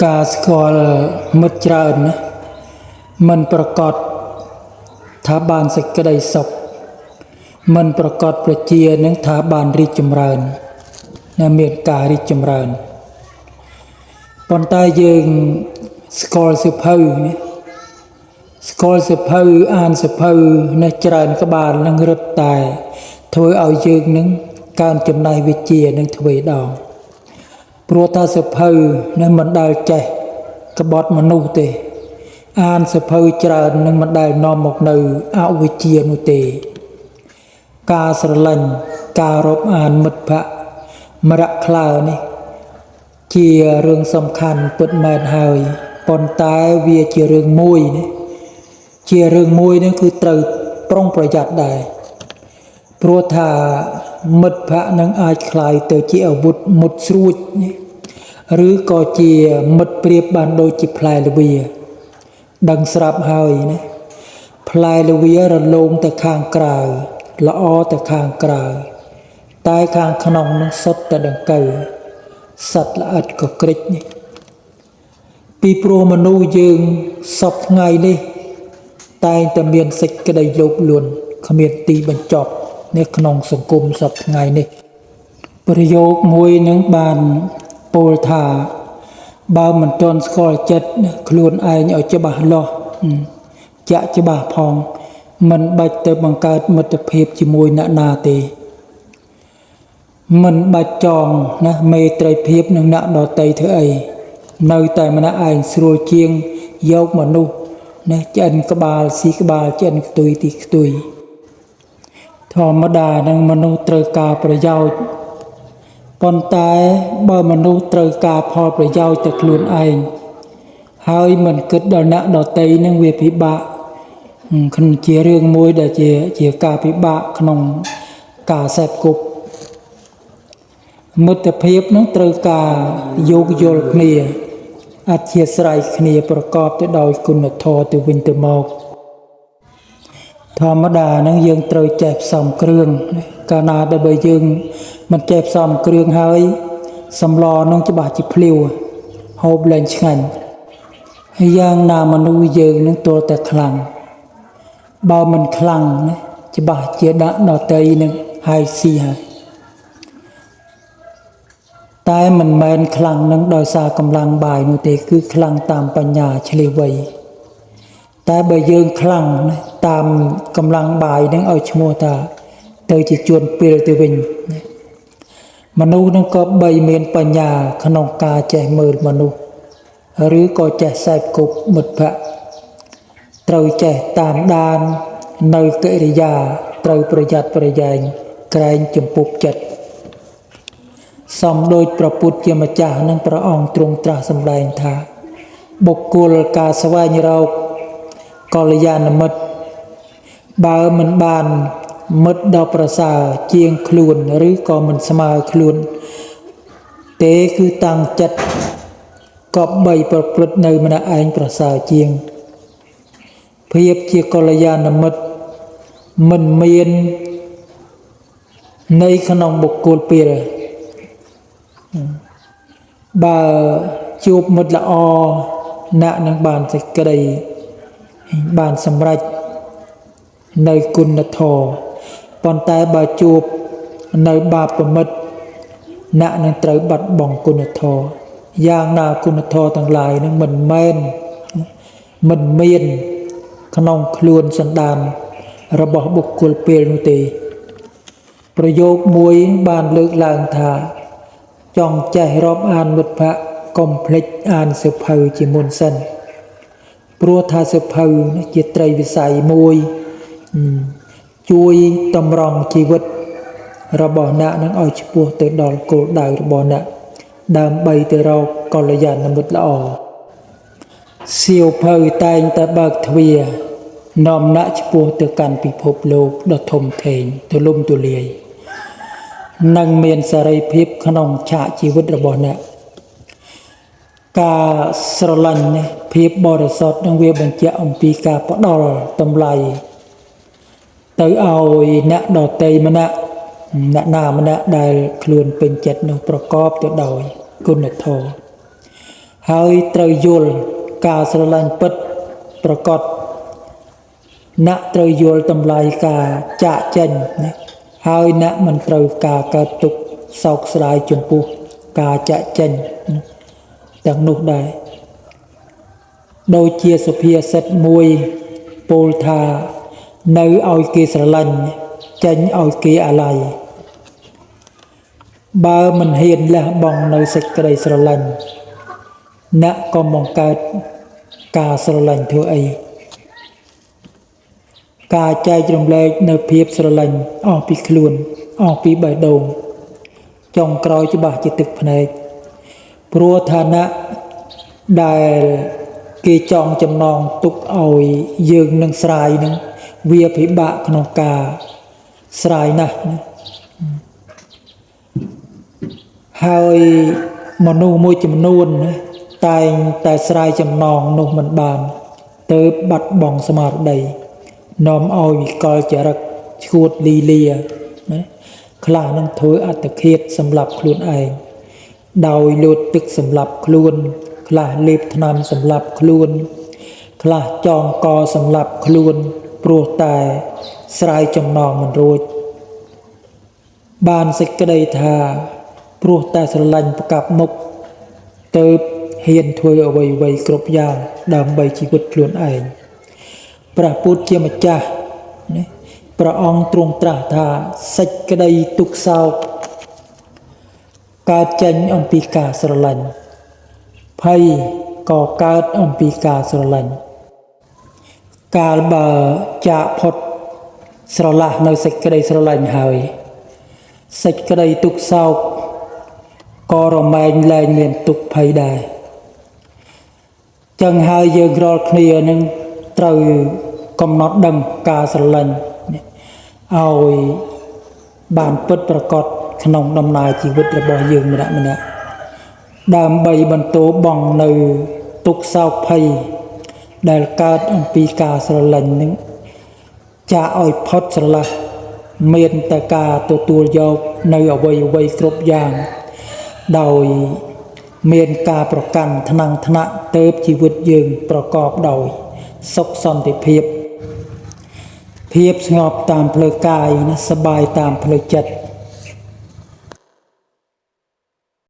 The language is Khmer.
ការស្គាល់មិត្តច្រើនណាមិនប្រកាសថាបានសេចក្តីសុខមិនប្រកាសប្រជានឹងថាបានរីកចម្រើនណាមានការរីកចម្រើនប៉ុន្តែយើងស្គាល់សៀវភៅណាស្គាល់សៀវភៅអានសៀវភៅនេះច្រើនក្បាលនឹងរឹតតែធ្វើឲ្យយើងនឹងកើនចំណេះវិជ្ជានឹងទ្វេដងព្រោះថាសៀវភៅនេះមិនដែលចេះក្បត់មនុស្សទេអានសៀវភៅច្រើននឹងមិនដែលនាំមកនៅអវិជ្ជានោះទេការស្រឡាញ់ការរាប់អានមិត្តភក្តិមរៈក្លើនេះជារឿងសំខាន់ពិតមែនហើយប៉ុន្តែវាជារឿងមួយនេះជារឿងមួយនេះគឺត្រូវប្រុងប្រយ័ត្នដែរព្រោះថាមិត្តភក្តិនឹងអាចក្លាយទៅជាអាវុធមុតស្រួចនេះឬក៏ជាមិត្តប្រៀបបានដូចជាផ្លែល្វាដឹងស្រាប់ហើយណាផ្លែល្វារលោងទៅខាងក្រៅល្អទៅខាងក្រៅតែខាងក្នុងនឹងសុទ្ធតែដង្កូវសត្វល្អិតក៏ក្រិចនេះពីព្រោះមនុស្សយើងសពថ្ងៃនេះតែងតែមានសេចក្តីលោភលន់គ្មានទីបញ្ចប់នៅក្នុងសង្គមសពថ្ងៃនេះប្រយោគមួយនឹងបានពោលថាបើមិនទាន់ស្គាល់ចិត្តខ្លួនឯងឲ្យច្បាស់លាស់ចាក់ច្បាស់ផងមិនបាច់ទៅបង្កើតមិត្តភាពជាមួយអ្នកណាទេមិនបាច់ចងណាមេត្រីភាពនឹងអ្នកដតីធ្វើអីនៅតែម្នាក់ឯងស្រួលជាងយកមនុស្សណាឆ្អិនក្បាលស៊ីក្បាលឆ្អិនខ្ទុយទីខ្ទុយធម្មតានឹងមនុស្សត្រូវការប្រយោជន៍ប៉ុន្តែបើមនុស្សត្រូវការផលប្រយោជន៍ទៅខ្លួនឯងហើយមិនគិតដល់អ្នកដតីនឹងវាពិបាកក្នុងជារឿងមួយដែលជាការពិបាកក្នុងការសេពគប់មិត្តភាពនឹងត្រូវការយោគយល់គ្នាអធ្យាស្រ័យគ្នាប្រកបទៅដោយគុណធម៌ទៅវិញទៅមកធម្មតានឹងយើងត្រូវចេះផ្សំគ្រឿងកាលណាដែលបើយើងមិនចេះផ្សំគ្រឿងហើយសម្លនឹងច្បាស់ជាភ្លាវហូបលែងឆ្ងាញ់ហើយយ៉ាងណាមនុស្សយើងនឹងទល់តែខ្លាំងបើមិនខ្លាំងណាច្បាស់ជាដាក់ដតីនឹងហើយស៊ីហើយតែមិនមែនខ្លាំងនឹងដោយសារកម្លាំងបាយនោះទេគឺខ្លាំងតាមបញ្ញាឆ្លៀសវៃតែបើយើងខ្លាំងណាតាមកម្លាំងបាយនឹងឲ្យឈ្មោះថាទៅជាជួនពេលទៅវិញណាមនុស្សនឹងក៏បីមានបញ្ញាក្នុងការចេះមើលមនុស្សឬក៏ចេះសេពគប់មិត្តភក្តិត្រូវចេះតាមដាននៅកិរិយាត្រូវប្រយ័ត្នប្រយែងក្រែងចំពុកចិត្តសំដូចព្រះពុទ្ធជាម្ចាស់នឹងព្រះអង្គទ្រង់ត្រាស់សម្ដែងថាបុគ្គលការស្វែងរកកល្យាណមិត្តបើមិនបានមិត្តដ៏ប្រសើរជាងខ្លួនឬក៏មិនស្មើខ្លួនទេគឺតាំងចិត្តគប្បីប្រព្រឹត្តនៅម្នាក់ឯងប្រសើរជាងភាពជាកល្យាណមិត្តមិនមាននៅក្នុងបុគ្គលពេលបើជួបមិត្តល្អអ្នកនឹងបានសេចក្តីបានសម្រេចនៅគុណធម៌ប៉ុន្តែបើជួបនៅបាបមិត្តអ្នកនឹងត្រូវបាត់បង់គុណធម៌យ៉ាងណាគុណធម៌ទាំងឡាយនឹងមិនមែនមិនមានក្នុងខ្លួនសន្តានរបស់បុគ្គលពេលនោះទេប្រយោគមួយបានលើកឡើងថាចង់ចេះរាប់អានមិត្តភក្តិកុំភ្លេចអានសៀវភៅជាមុនសិនព្រោះថាសៀវភៅនេះជាត្រីវិស័យមួយជួយតម្រង់ជីវិតរបស់អ្នកនឹងឲ្យឆ្ពោះទៅដល់គោលដៅរបស់អ្នកដើម្បីទៅរកកល្យាណមិត្តល្អសៀវភៅតែងតែបើកទ្វារនាំអ្នកឆ្ពោះទៅកាន់ពិភពលោកដ៏ធំធេងទូលំទូលាយនិងមានសេរីភាពក្នុងឆាកជីវិតរបស់អ្នកការស្រឡាញ់នេះភាពបរិសុទ្ធនឹងវាបញ្ជាក់អំពីការផ្ដល់តម្លៃទៅឲ្យអ្នកដតីម្នាក់អ្នកណាម្នាក់ដែលខ្លួនពេញចិត្តនោះប្រកបទៅដោយគុណធម៌ ហើយត្រូវយល់ការស្រឡាញ់ពិតប្រកបអ្នកត្រូវយល់តម្លៃការចាកចេញណាហើយអ្នកមិនត្រូវការកើតទុក្ខសោកស្ដាយចំពោះការចាកចេញណាទាំងនោះដែរដូចជាសុភាសិតមួយពោលថានៅឲ្យគេស្រឡាញ់ចេញឲ្យគេអាល័យបើមិនហ៊ានលះបង់នៅសេចក្តីស្រឡាញ់អ្នកក៏បង្កើតការស្រឡាញ់ធ្វើអីការចែករំលែកនៅភាពស្រឡាញ់អស់ពីខ្លួនអស់ពីបេះដូងចុងក្រោយច្បាស់ជាទឹកភ្នែកព្រោះឋានៈដែលគេចងចំណងទុកឲ្យយើងនឹងស្រាយនឹងវាពិបាកក្នុងការស្រាយណាស់ណាហើយមនុស្សមួយចំនួនណាតែងតែស្រាយចំណងនោះមិនបានទៅបាត់បង់ស្មារតីនាំឲ្យវិកលចរិតឈួតលីលាណាខ្លះនឹងធ្វើអត្តឃាតសម្រាប់ខ្លួនឯងដោយលោតទឹកសម្រាប់ខ្លួនខ្លះលេបថ្នាំសម្រាប់ខ្លួនខ្លះចងកសម្រាប់ខ្លួនព្រោះតែស្រាយចំណងមិនរួចបានសេចក្តីថាព្រោះតែស្រឡាញ់ប្រកាប់មុខទៅហ៊ានធ្វើអ្វីៗគ្រប់យ៉ាងដើម្បីជីវិតខ្លួនឯងព្រះពុទ្ធជាម្ចាស់ណាព្រះអង្គទ្រង់ត្រាស់ថាសេចក្តីទុក្ខសោកកើតចេញអំពីការស្រឡាញ់ភ័យក៏កើតអំពីការស្រឡាញ់កាលបើចាកផុតស្រឡះនៅសេចក្តីស្រឡាញ់ហើយសេចក្តីទុក្ខសោកក៏រមែងលែងមានទុក្ខភ័យដែរចឹងហើយយើងរាល់គ្នានឹងត្រូវកំណត់ដឹងការស្រឡាញ់ឲ្យបានពិតប្រាកដក្នុងដំណើរជីវិតរបស់យើងម្នាក់ម្នាក់ដើម្បីបន្ទោបង់នៅទុក្ខសោកភ័យដែលកើតអំពីការស្រឡាញ់នឹងចាកឲ្យផុតស្រឡះមានតែការទទួលយកនៅអ្វីអ្វីគ្រប់យ៉ាងដោយមានការប្រកាន់ថ្នាំងថ្នាក់ទៅជីវិតយើងប្រកបដោយសុខសន្តិភាពភាពស្ងប់តាមផ្លូវកាយណាសប្បាយតាមផ្លូវចិត្ត